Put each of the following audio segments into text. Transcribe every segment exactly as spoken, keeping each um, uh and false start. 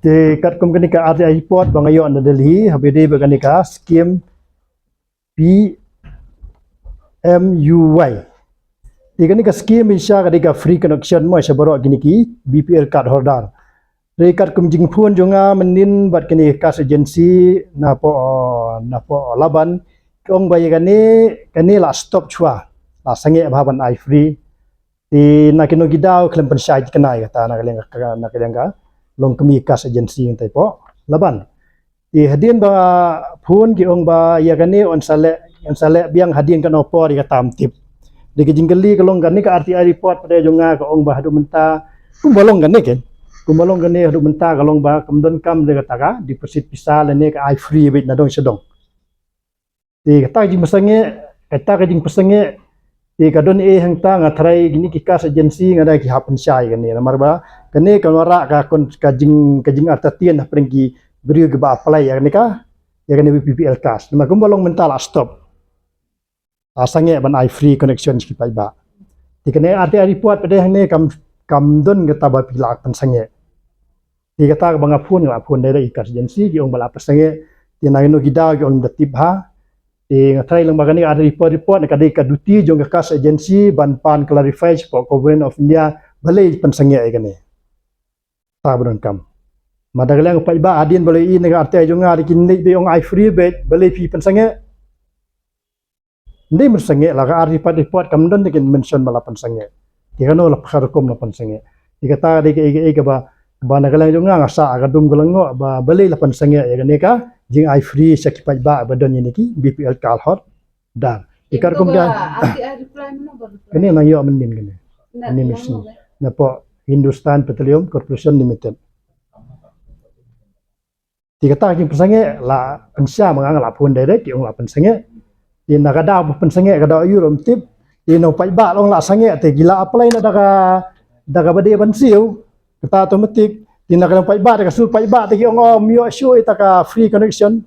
Te katkum kane ka R T I report ba nga ïoh na Delhi, haba ïadei bad kane ka scheme P M U Y. Te kane ka scheme i sha ka dei ka free connection mo sha baroh kine ki B P L card holder. Te katkum jingphone jong nga mynnin bad kane ka cash agency napoh, napoh Laban, ki ong ba ïa kane, kane la stop shuwa. La sangeh bha ban ai free. Te na kino ki daw khlem pynshai thikna ïa kata na ka liang ka, na ka liang ka longkmie cash agency ngi tai poh Laban. Te hadien ba phone ki ong ba ïa kane yn sa leh, yn sa leh biang hadien kano por ïa kata ym tip. Te ka jingkylli ka long kane ka R T I report pat jong nga ka ong ba haduh mynta kumba long kane ke. Kumba long kane haduh mynta ka long ba kam don kam de kata ka deposit pisa lane ka ai free beit na dong sha dong. Te kata ka jingpynsangeh, kata ka jingpynsangeh, te ka don eh hangta nga tharai kine ki cash agency nga da ki hap pynshai kane namar ba kane ka wanrah ka kon ka jing, ka jingartatien hapdeng ki briew kiba apply ïa kane ka, ïa kane B P L cash. Namar kumba long mynta la stop. La sangeh ban ai free connection sha ki paidbah. Te kane R T I report pat hangne kam, kam don kata ba phi la pynsangeh. Te kata kaba nga phone, nga la phone direct ïa ka cash agency, ki ong ba la pynsangeh. Te na kino ki daw ki ong da tip bha. Te nga tharai lang ba kane ka R T I report, report na ka dei ka duty jong ka cash agency ban pan clarify shapoh Government of India balei pynsangeh ïa kane. Ta ba donkam. Ma da ka liang paidbah hadien ba la ïohi na ka R T I jong nga da kin leit ba ong ai free beit, balei phi pynsangeh. Ndei pynsangeh la ka R T I pat report kam don de kin mention ba la pynsangeh. Te kano la pha rukom la pynsangeh. Te kata dei ka, ka, ka ba, ba na ka liang jong nga nga sah ka dum ka lyngngoh ba balei la pynsangeh ïa kane ka jing ai free sha ki paidbah ba don ïa kine ki B P L card holder. Te katkum ka, kane nang ïoh mynnin kane. Kane machine. Napoh Hindustan Petroleum Corporation Limited. Te kata ka jingpynsangeh la pynshai ma nga, nga la phone direct, ki ong la pynsangeh. Te na ka daw ba pynsangeh ka daw aïu ruh ym tip. Te na u paidbah la ong la sangeh, te ki la apply na da ka, da kaba dei ban siew. Kata automatic. Te na ka dang paidbah, da ka sur paidbah, te ki ong ym ïoh shuh ïa kata ka free connection.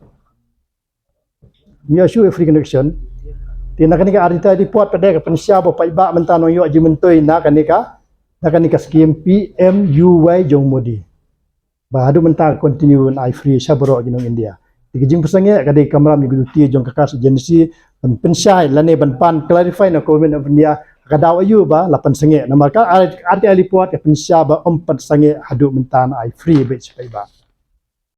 Ym ïoh shuh ïa free connection. Te na kane ka R T I report pat ka pynshai ba paidbah mynta nang ïoh jingmyntoi na kane ka, na kane ka scheme P M U Y jong Modi. Ba haduh mynta ka continue ban ai free sha baroh ki nong India. Te ka jingpynsangeh ka dei kamram ïa ka duty jong ka cash agency ban pynshai lane ban pan clarify na Government of India ka daw aïu ba la pynsangeh. Namar ka R T I report ka pynshai ba ym pynsangeh haduh mynta na ai free beit sha paidbah.